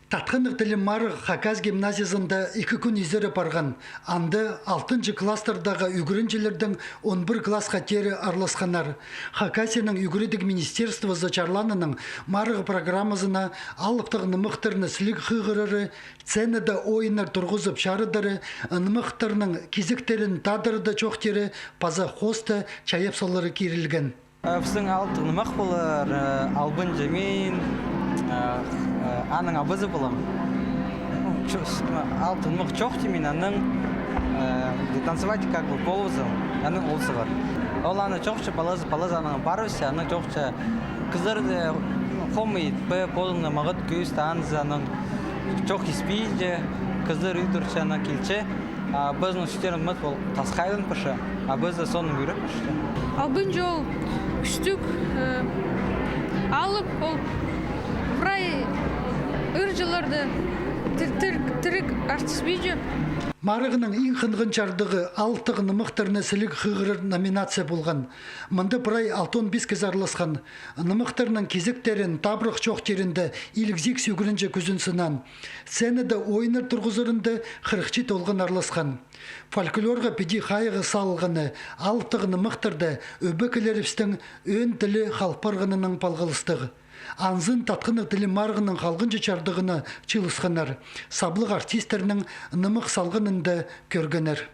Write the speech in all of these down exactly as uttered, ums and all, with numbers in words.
Татхыннығ тілі марығ Хакас гимназиязында ікі кӱн изере парған. Анда алтынҷы класстардағы ӱгренҷілердең он пір классха теере араласханнар. Хакасияның ӱгредіг министерствозы чарлааннаң марығ программазына алыптығ нымахтарны сіліг хығырары, сценада ойыннар турғызып чарыдары, нымахтарның кизектерін тадыры да чоохтиры паза хоосты чайап салары кирілген. Э, пістің алыптығ нымах полар, э, Албын Чемин, э, э, аның абазы полам. Ну, чо-, с-, м, алыптығ нымах чоохтим мин, анаң, э, танцевать как бы полызам, анаң ол сығар. Ол аны чоохча, палазы, палазы анаң парыбысча, анаң чоохча, кізілерні хомай итпе, позыңны мағат кӧзіт, анзы анаң чоох испинче, кізілер ӱдӱрче, анаң килче. А пістің ӱстӱніміс ол тасхайдан пыша, а пісті соның ӱреп пышты. Албын Чемин ол кӱстіг, э, алып, ол прай ырҷыларны тір-, тір-, тіріг артыс пиҷе. Марығның иң хынған чардығы алыптығ нымахтарны сіліг хығырар номинация полған. Мында прай алтон пис кізі араласхан. Нымахтарның кизектерін, табырах чоохтирында илиг сигіс ӱгренҷі кӱзін сынаан. Сценада ойыннар турғызарында хырых читі олған араласхан. Фольклорға піди хайығ салылғаны алыптығ нымахтарда ӧбекелерібістің ӧӧн тілі халып парғанынаң палғалыстығ. Анзын Татхыннығ тілі марығның халғанҷы чардығына чыылысханнар, саблығ артистернің нымах салғанын даа кӧргеннер.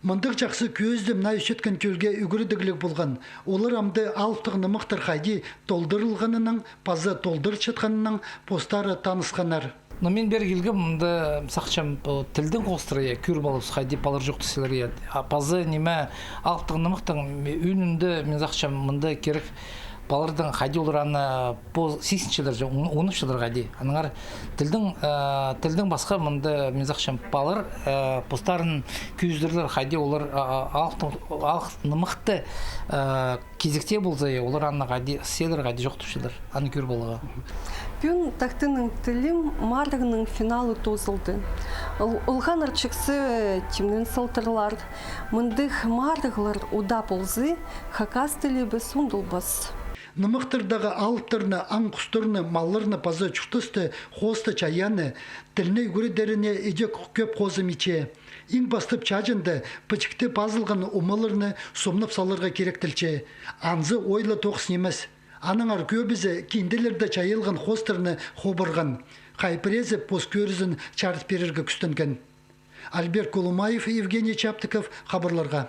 Мындағ чахсы кӧзідім най ӧсчеткен тӧлге ӱгредігліг полған. Олар амды алыптығ нымахтар хайди толдырылғанынаң паза толдырылчатханынаң постары танысханнар. Но мин пеер килгем, мында, сағынчам, пу тілдің хоостыра, я, кӧріп алыбыс, хайди палалар чоохтасчалар, я. А паза ниме, алыптығ нымахтың ӧӧнінде, мин сағынчам, мында кирек палаларның хайди олар аны по-, сизінчелер, че, уң-, уңнапчалар хайди. Аннаңар тілдің, э, тілдің пасха мында, мин сағынчам, палалар, э, постарын кӧзідерлер, хайди олар, а, а, алыптығ, алыптығ нымахты, э, кизекте полза, я, олар аны хайди сыйлар, хайди чоохтапчалар, аны кӧріп аларға. Пӱӱн «Тахтаның тілі» марығның финалы тоозылды. Ол-, олғаннар чахсы тимнен салтырлар. Мындағ марығлар удаа полза, хакас тілібіс ундулбас. Нымахтардағы алыптарны, аң-хустарны, малларны паза чуртасты, хоосты чайааны, тілні ӱгредеріне идӧк кӧп хозым итче. Иң пастап чааҷында пічікте пазылған омаларны сомнап саларға киректелче. Анзы ой ла тоғыс нимес. Аннаңар кӧбізі кинделерде чайалған хоостарны хобырған, хай піреезі пос кӧрізін чарыт пирерге кӱстенген. Альберт Кулумаев, Евгений Чаптыков, хабарларға.